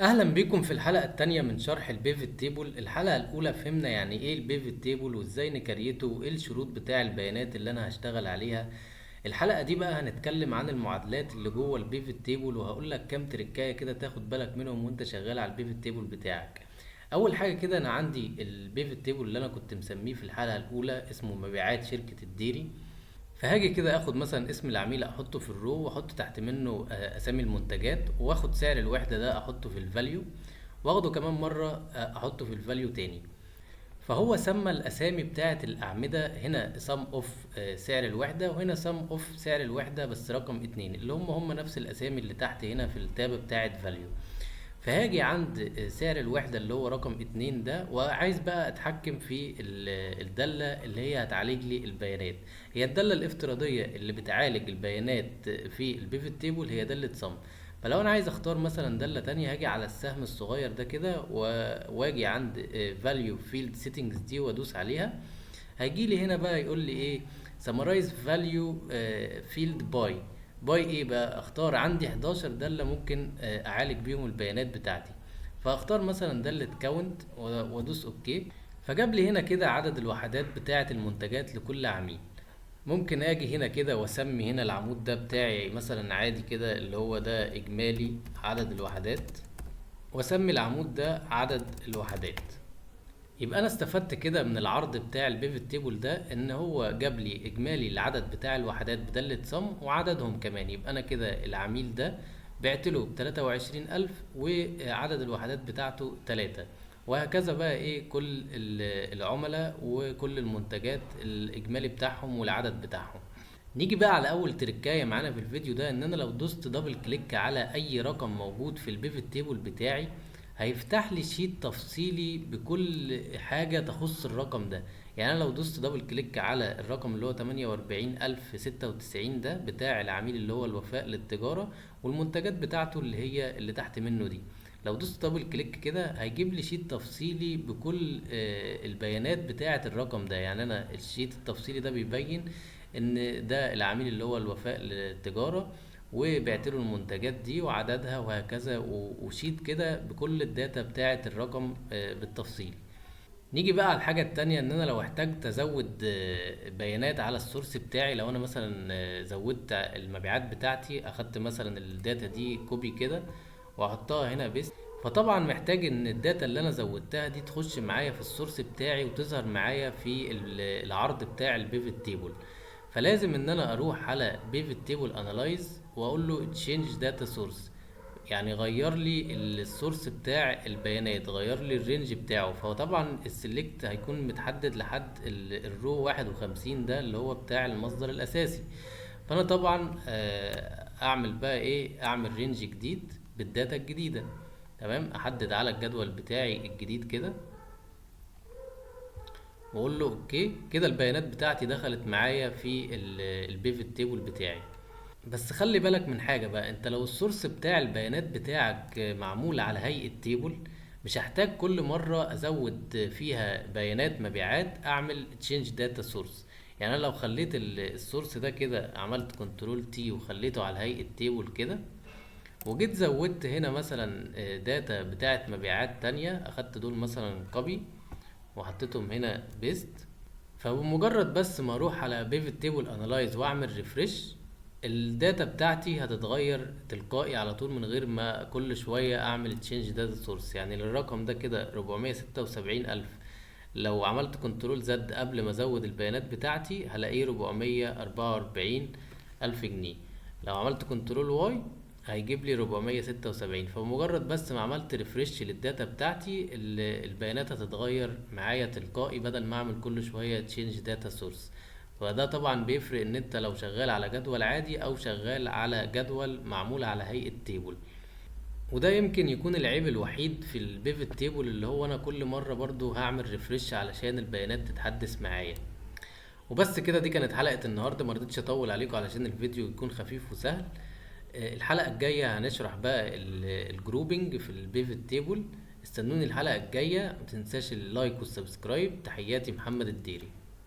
اهلا بيكم في الحلقة الثانية من شرح ال pivot table. الحلقة الاولى فهمنا يعني ايه ال pivot table وازاي ن create ه وايه الشروط بتاع البيانات اللي انا هشتغل عليها. الحلقة دي بقى هنتكلم عن المعادلات اللي جوه ال pivot table، وهقول لك كام تريكايه كده تاخد بالك منهم وانت شغال على ال pivot table بتاعك. اول حاجة كده، انا عندي ال pivot table اللي انا كنت مسميه في الحلقة الاولى اسمه مبيعات شركة الديري. فهاجي كده اخد مثلا اسم العميل احطه في ال row، واحط تحت منه اسامي المنتجات، واخد سعر الوحدة ده احطه في ال value، واخده كمان مرة احطه في ال value تاني. فهو سمى الاسامي بتاعه الاعمدة هنا sum of سعر الوحدة، وهنا sum of سعر الوحدة بس رقم 2، اللي هم نفس الاسامي اللي تحت هنا في ال tab بتاعه value. فهاجي عند سعر الوحدة اللي هو رقم 2 ده، وعايز بقى اتحكم في الدالة اللي هي هتعالج لي البيانات. هي الدالة الافتراضية اللي بتعالج البيانات في ال pivot table هي دالة sum. فلو انا عايز اختار مثلا دالة تانية، هاجي على السهم الصغير ده كده واجي عند value field settings دي وادوس عليها. هيجي لي هنا بقى يقول لي ايه؟ summarize value field by. by ايه بقى؟ اختار عندي 11 دالة ممكن اعالج بيهم البيانات بتاعتي. فاختار مثلا دالة count وادوس okay. فجاب لي هنا كده عدد الوحدات بتاعة المنتجات لكل عميل. ممكن اجي هنا كده واسمي هنا العمود ده بتاعي مثلا عادي كده اللي هو ده اجمالي عدد الوحدات، واسمي العمود ده عدد الوحدات. يبقى انا استفدت كده من العرض بتاع ال pivot table ده، ان هو جاب لي اجمالي العدد بتاع الوحدات بدالة sum وعددهم كمان. يبقى انا كده العميل ده بعت له ب 23000 وعدد الوحدات بتاعته 3، وهكذا بقى ايه كل العملاء وكل المنتجات الاجمالي بتاعهم والعدد بتاعهم. نيجي بقى على اول تركايه معانا في الفيديو ده، ان انا لو دوست double click على اي رقم موجود في ال pivot table بتاعي هيفتح لي sheet تفصيلي بكل حاجة تخص الرقم ده. يعني انا لو دوست double click على الرقم اللي هو 48096 ده بتاع العميل اللي هو الوفاء للتجارة والمنتجات بتاعته اللي هي اللي تحت منه دي، لو دوست double click كده هيجيب لي sheet تفصيلي بكل البيانات بتاعة الرقم ده. يعني انا ال sheet التفصيلي ده بيبين ان ده العميل اللي هو الوفاء للتجارة وبعت له المنتجات دي وعددها وهكذا، و sheet كده بكل ال data بتاعة الرقم بالتفصيل. نيجي بقى على الحاجة التانية، ان انا لو احتاجت ازود بيانات على ال source بتاعي، لو انا مثلا زودت المبيعات بتاعتي، اخدت مثلا ال data دي copy كده واحطها هنا paste، فطبعا محتاج ان ال data اللي انا زودتها دي تخش معايا في ال source بتاعي وتظهر معايا في العرض بتاع ال pivot table. فلازم ان انا اروح على pivot table analyze واقول له change data source، يعني غير لي ال source بتاع البيانات، غير لي ال range بتاعه. فهو طبعا ال select هيكون متحدد لحد ال row 51 ده اللي هو بتاع المصدر الاساسي. فانا طبعا اعمل بقى ايه؟ اعمل range جديد بال data الجديدة. تمام، احدد على الجدول بتاعي الجديد كده واقول له okay. كده البيانات بتاعتي دخلت معايا في ال pivot table بتاعي. بس خلي بالك من حاجة بقى، انت لو ال source بتاع البيانات بتاعك معمول على هيئة table، مش هحتاج كل مرة ازود فيها بيانات مبيعات اعمل change data source. يعني انا لو خليت ال source ده كده، عملت control T وخليته على هيئة table كده، وجيت زودت هنا مثلا data بتاعت مبيعات تانية، اخدت دول مثلا copy وحطيتهم هنا paste، فبمجرد بس ما اروح على pivot table analyze واعمل refresh، ال data بتاعتي هتتغير تلقائي على طول من غير ما كل شوية اعمل change data source. يعني الرقم ده كده 476000، لو عملت control Z قبل ما ازود البيانات بتاعتي هلاقيه 444000 جنيه، لو عملت control Y هيجيب لي 476. فمجرد بس ما عملت refresh لل data بتاعتي البيانات هتتغير معايا تلقائي بدل ما اعمل كل شوية change data source. فده طبعا بيفرق ان انت لو شغال على جدول عادي او شغال على جدول معمول على هيئة table. وده يمكن يكون العيب الوحيد في ال pivot table، اللي هو انا كل مرة برضو هعمل refresh علشان البيانات تتحدث معايا. وبس كده، دي كانت حلقة النهاردة، ما رضيتش اطول عليكم علشان الفيديو يكون خفيف وسهل. الحلقة الجاية هنشرح بقى ال grouping في ال pivot table. استنوني الحلقة الجاية، ما تنساش ال like وال subscribe. تحياتي، محمد الديري.